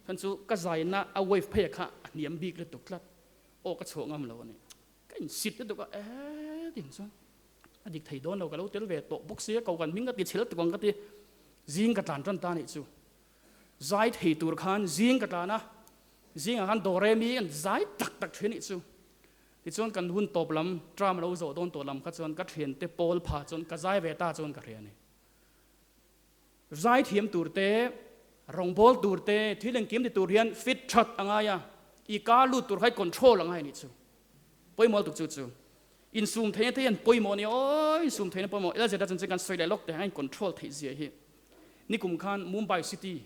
chhan chu ka zaina a wave phei kha a hniam bik lutuk tlat aw ka chhuah ngam lo a ni ka insit lutuk a e tin chuan a dik thei dawn lo ka lo tel ve tawh bawk sia ko kan hming ka ti chhel tuk ang ka ti zing ka tlan tan ta nih chu Zai thei tur khan zing ka tlan a, zingah khan dawr emi an zai tak tak thin nih chu. Tichuan kan hun tawp lam, tram lo zawh dawn tawh lam kha chuan ka thiante pawl pha chuan ka zai ve ta chuan ka hria a ni. Zai thiam tur te, rawngbâwl tur te, thil engkim ti tur hian fit that a ngai a, i ka lut tur kha i control a ngai a nih chu. Pawimawh lutuk chu chu. Insum theihna te hian pawimawh a ni aw, insum theihna pawimawh. LZ a chanchin kan sawi leh lawk teh ang a in control theih zia hi. Nikum khan Mumbai City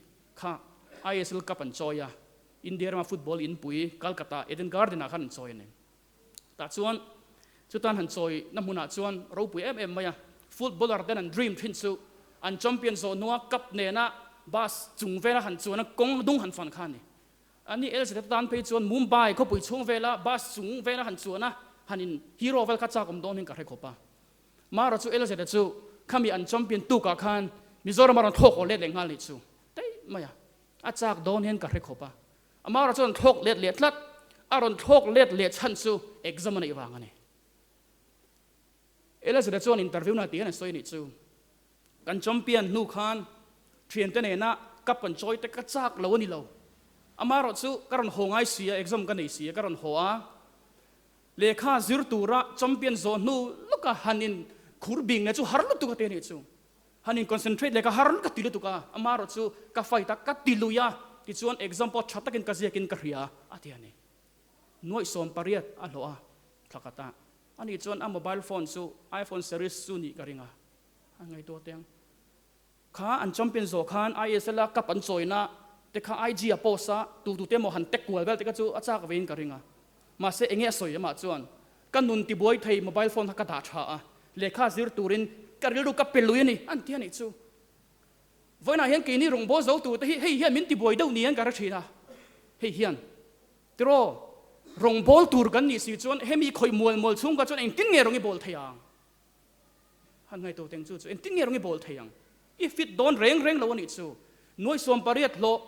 kha ISL Cup an chawi a, India rama football inpui Calcutta Eden Garden ah khan an chawi a ni. Tah chuan chutan han chawi na hmunah chuan ropui em em mai a, footballer ten an dream thin chu an champion zawh hnua cup nena bus chung vela han chuan a kawng dung han fan kha a ni. Ani LZ tan phei chuan Mumbai khawpui chhung vela bus chung vela han chuan a han in hero vel kha chak awm dawn hian ka hre khawp a. Mara chu LZ chu khami an champion tukah khan Mizoram a rawn thlawk haw let leh nghal nih chu daih mai a, a chak dawn hian ka hre khawp a. Mara chu a rawn thlawk let leh tlat, a rawn thlawk let leh chhan chu exam a neih vang a ni. LZ chuan interview na ti hian a sawi nih chu. Kan champion hnu khan thiante nena cup kan chawi te ka chak lo a ni lo. Amaherawh chu ka rawn haw ngai si a, exam ka nei si a, ka rawn haw a. Lehkha zir tura champion zawh hnu lawka han in khur bing leh chu har lutuk a ti a nih chu. Han in concentrate leh ka har ka ti lutuk a, amaherawh chu ka fight a, ka ti lui a, tichuan exam pawh tha takin ka ziakin ka hria a ti a ni. Nuaih 18 a hlawh a, thla khat a. Ani chuan a mobile phone chu iPhone series chu nih ka ring a, a ngaihtuah teh ang. Kha an champion zawh khan ISL a cup an chawina te kha IG a post a, tu tu te emaw han tag kual vel te kha chu a chak vein ka ring a. Mahse enge a sawi amah chuan ka nun tibuai thei mobile phone kha ka dah tha a, lehkha zir turin ka rilru ka pe lui a ni an ti a nih chu. Vawiinah hian keini rawngbâwl zo tur te hi hei hian min tibuai deuh niin ka hre thin a, hei hian tiraw rawngbâwl tur kan nih si chuan hemi khawih mual mual chhung kha chuan engtin nge rawng i bawl thei ang? Han ngaihtuah teng chu chu engtin nge rawng i bawl thei ang? I fit dawn reng reng lo a nih chu. Nuai 18 hlawh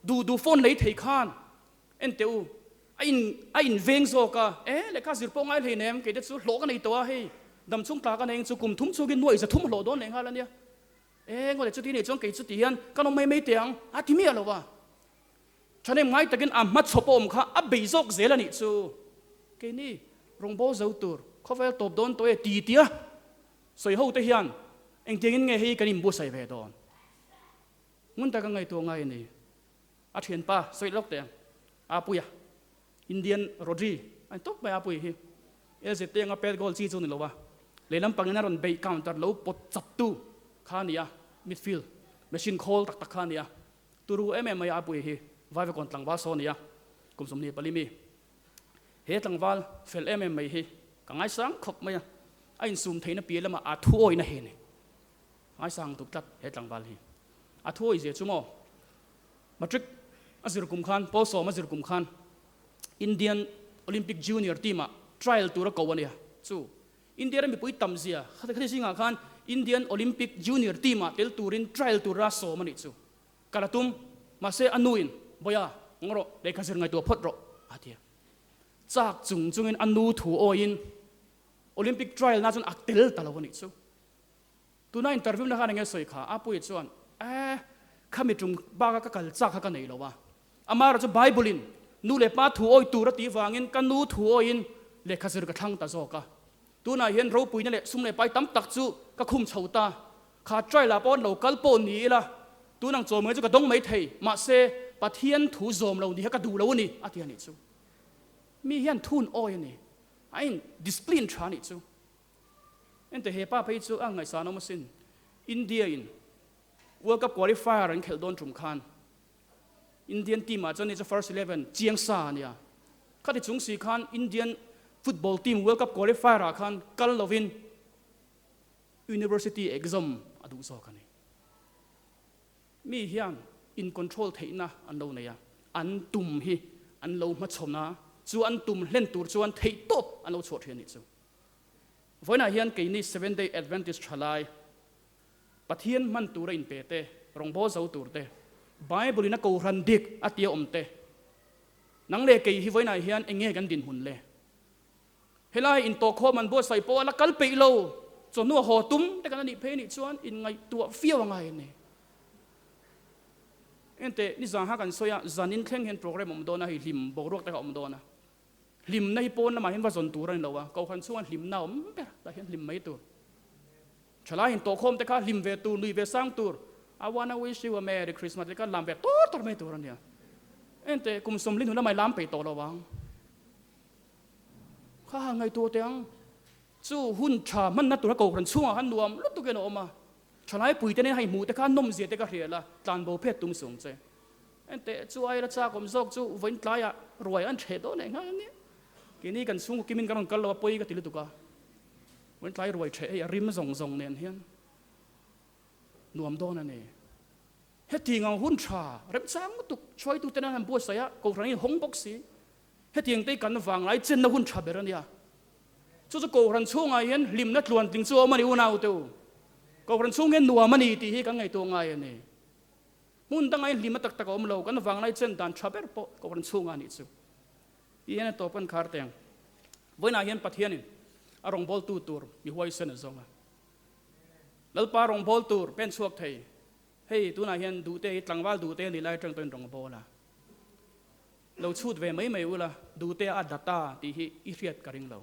duh duh phone lei thei khan en teh u, a in a in veng zawk a, e lehkha zir pawh ngai hlei nem, kei te chu hlawh ka nei tawh a, hei dam chhung tla ka nei ang chu kum thum chhungin nuai 300 hlawh dawn leh nghal a nia. E ngaw leh chuti nih chuan kei chuti hian kan awm mai mai teh ang a ti miah lo a. Thahnem ngai takin a hmachhawp a awm kha a bei zawk zel a nih chu. Keini rawngbâwl zo tur khawvel tawp dawn tawh e ti tia sawi ho te hian engtiangin nge hei kan inbuatsaih ve dawn? Ngun taka ngaihtuah ngai a ni. A thianpa sawi lawk teh ang. Apuia, Indian Rodri a ni tawp mai Apuia hi. LZT anga pet goal chi chu a ni lo a, lehlam pangin a rawn beih counter lo pawt chaptu kha a ni a, midfield machine khawl tak tak kha a ni a. Turu em em mai a pui hi Vaivakawn tlangval saw a ni a, kum 24 mi. He tlangval fel em em mai hi ka ngaisang khawp mai a, a insum theihna piah lamah a thuawina hi a ni. Ngaisang tuk tlat he tlangval hi. A thuawi zia chu maw? Matric a zir kum khan, pawl sawm a zir kum khan Indian Olympic Junior team ah trial tur a ko a nia. Chu India ram mipui tam zia khati zingah khan Indian Olympic Junior team ah tel turin trial tura sawm a nih chu. Kal a tum, mahse a nuin, Bawia, ngaw rawh, lehkha zir ngaihtuah phawt rawh, a ti a. Chak chung chungin a nu thu awiin Olympic trial na chuan a tel ta lo a nih chu. Tuna interview na khan enge sawi kha, a puia chuan, Eh, khami tum baka ka kal chak kha ka nei lo a. Amara chu Bible in nu leh pa thu awi tur a tih vangin ka nu thu awiin lehkha zir ka thlang ta zawk a. Tunah hian ropuina leh sum leh pai tam tak chu ka khum chho ta. Kha trial ah pawh an lo kal pawh ni ila, tun ang chawmngai chu ka dawng mai thei, mahse Pathian thu zawm lo ni kha ka duh lo a ni, a ti a nih chu. Mi hian thun awi a ni, a in discipline tha a nih chu. Ente he pa phei chu a ngaihsan awm asin. India in World Cup qualifier an khelh dawn tum khan Indian team ah chuan ni chu first 11 chiang sa a nia. Khati chung si khan Indian football team World Cup qualifier ah khan kal lovin University exam a duh zawk a ni. Mi hian in control theihna an lo nei a, an tum hi an lo hmachhawn a, chu an tum hlen tur chuan theihtawp an lo chhuah thin a nih chu. Vawiinah hian keini Seventh Day Adventist thalai Pathian hman tura inpe te, rawngbâwl zo tur te, Bible in a kohhran dik a tia awm te, nang leh kei hi vawiinah hian eng nge kan dinhmun le? Helai intawhkhawm an buatsaih pawh a la kal peih lo, chawhnu a haw tum te kan a nih phei nih chuan inngaihtuah viau a ngai a ni. Enteh, nizan kha kan sawi a, zanin thleng hian program awm dawn a, hei hlim boruak te kha awm dawn a. Hlimna hi pawn lamah hian va zawn tur a ni lo a, kohhran chhunga hlimna a awm ber tah hian hlim mai tur. Thalai intawhkhawm te kha hlim ve tur, nui ve sang tur, I wanna wish you a merry Christmas te kha lam ve tur tur mai tur a nia. Enteh, kum sawmli hnu lamah i lam peih tawh lo ang. Kha han ngaihtuah teh ang. Chu hun tha hmanna tura kohhran chhungah khan nuam lutuk in a awm a. Thalai puite nen hei hmuh te kha nawmzia te ka hrial a, tlanbo phet tum sung che. Enteh, chu aia la chak awm zawk chu vawiin tlaiah ruai an ṭheh dawn leh nghal ania. Keini kan chhungkaw kimin kan rawn kal lo a, pawi ka ti lutuk a. Vawiin tlai ruai ṭheh hei a rim zawng zawng nen hian nuam dawn a ni. Hetiang ang hun ṭha remchang lutuk hruaitute nen an buatsaih a, kohhran in hawng bawk si. Hetiang te hi kan vanglai chenna hun ṭha ber a nia. Chu chu kohhran chhungah hian hlimna tluantling chu a awm a ni unaute u. Kohhran chhung hian nuam a ni tih hi kan ngaihtuah ngai a ni. Hmun danga in hlima tak tak a awm lo, kan vanglai chen dan tha ber pawh Kohhran chhungah a nih chu. Tih hian a tawp kan khar teng. Vawiinah hian Pathianin a rawngbawltu tur mi huaisen a zawng a. Lalpa rawngbâwl tur pen chhuak thei, hei tunah hian duhte hi tlangval duhte a nih lai atang tawhin rawngbâwl a. Lo chhut ve mai mai ula, duhte a data tih hi i hriat ka ring lo.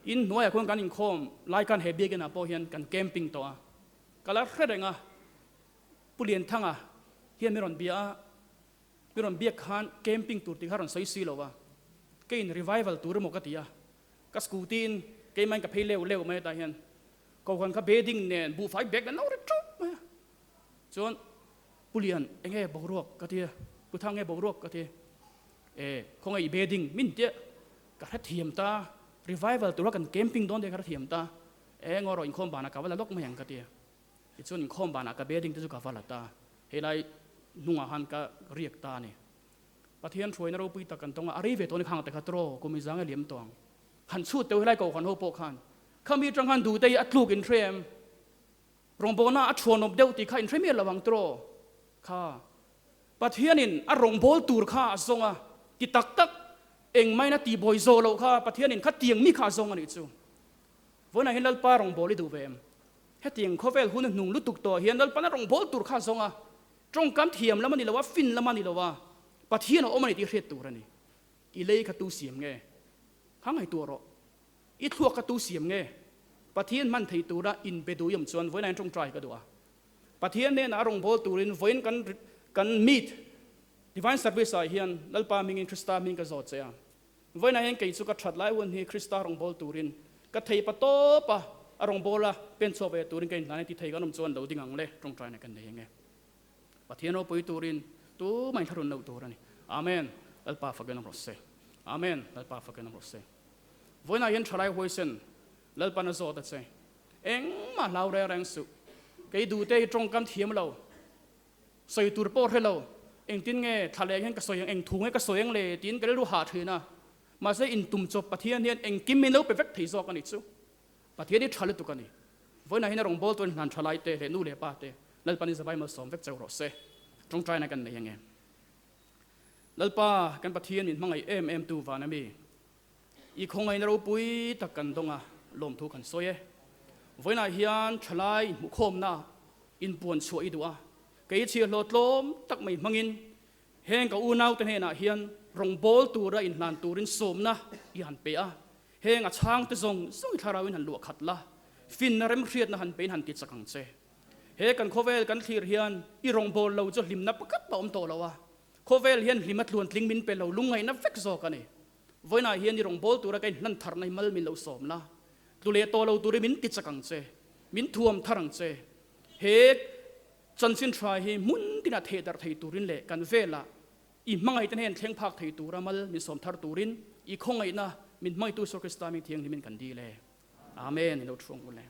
In hnuaiah khuan kan inkhawm lai khan he biakinah pawh hian kan camping tawh a. Ka la hre reng a, Pu Lianthanga hian mi rawn bia a, mi rawn biak khan camping tur tih kha rawn sawi si lo a, keiin revival tur emaw ka ti a, ka scooty in keimahin ka phei leuh leuh mai a tah hian Kohhran kha bedding nen buhfai bag an lo ri ṭup mai a, chuan Pu Lian enge boruak ka ti a, Pu Thang nge boruak ka ti a, e khawnge i bedding min tia ka hrethiam ta, revival tura kan camping dawn te ka hrethiam ta. E ngaw rawh inkhawm banah ka va la lawk mai ang ka ti a. Tichuan inkhawm banah ka bedding te chu ka va la ta. Helai hnungah khan ka riak ta a ni. Pathian hruaina ropui tak kan tawng a, a rei ve tawh a ni khang te kha tiraw kum inzang e liam tawh ang. Han chhut teuh helai kohhran ho pawh khan khami atang khan duhte hi a tluk in hre em? Rawngbawlna a thuanawp deuh tih kha in hre miah lo ang tiraw kha. Pathianin a rawngbâwl tûr kha a zawng a, ti tak tak engmain a tihbawi zawh loh kha Pathianin kha tiang mi kha a zawng a nih chu. Vawiinah hian Lalpa rawngbâwl i duh ve em? Hetiang khawvêl hun a hnung lutuk tawh hian Lalpan a rawngbâwl tûr kha a zawng a, tawngkam thiam lam a ni lo a, fin lam a ni lo a, Pathian a awm a ni tih hriat tûr a ni. I lei kha tu siam nge? Kha ngaihtuah rawh. I thluak kha tu siam nge? Pathian hman thei tûra inbe duh i awm chuan vawiinah hian tawngtai ka duh a. Pathian hnenah a rawngbâwl tûrin vawiin kan kan meet Divine Service ah hian Lalpa hmingin Krista hming ka zawt che a. Vawiinah hian kei chu ka that lai hun hi Krista rawngbâwl tûrin ka thei pa tawp a, a rawngbâwl a pen chhuak ve tûrin ka inhlan e ti thei kan awm chuan lo ding ang le tawngtaina kan nei ang e. Pathian ropui tûrin tumah inthlahrun loh tûr a ni. Amen. Lalpa fakin awm rawh se. Amen. Lalpa fakin awm rawh se. Vawiinah hian thalai huaisen Lalpan a zawt a che. Engmah hlau reng reng suh. Kei duhte hi tawngkam thiam lo, sawi tur pawh hre lo, engtin nge thla leh hian ka sawi ang, eng thu nge ka sawi ang le tiin ka rilru hah thin a. Mahse intum chawp Pathian hian engkim min lo pe vek thei zawk a nih chu. Pathian hi tha lutuk a ni. Vawiinah hian a rawngbâwl turin hlan tha lai te leh nu leh pa te Lalpan i zavai malsawm vek cheu rawh se. Tawngtaina kan nei ange. Lalpa kan Pathian min hmangaih em em tu van ami. I khawngaihna ropui tak kan dawng a, lawmthu kan sawi e. Vawiinah hian thalai inhmuhkhawmna inpuan chhuah i duh a, kei chhiahhlawh tlawm tak mai hmangin heng ka unaute hnenah hian rawngbâwl tura inhlan turin sawmna i han pe a, heng a chhangte zawng zawng i thlarauin han luah khat la, finna remhriatna han pein han ti chak ang che. He kan khawvel kan thlir hian i rawngbâwl lo chu hlimna pakhat a awm tawh lo a, khawvel hian hlim a tluantling min pe lo lungngaihna vek zawk a ni. Vawiinah hian i rawngbâwl tura ka inhlan tharna hi mal min lo sawm la, tlu leh tawh lo turin min ti chak ang che, min thuam thar ang che. He chanchin tha hi hmun tinah theh darh thei turin leh kan velah i hmangaihte hnen thleng phak thei tura mal min sawm thar turin i khawngaihna min hmangaihtu Isua Krista hming thianghlimin kan dil e. Amen. I lo thu ang u le.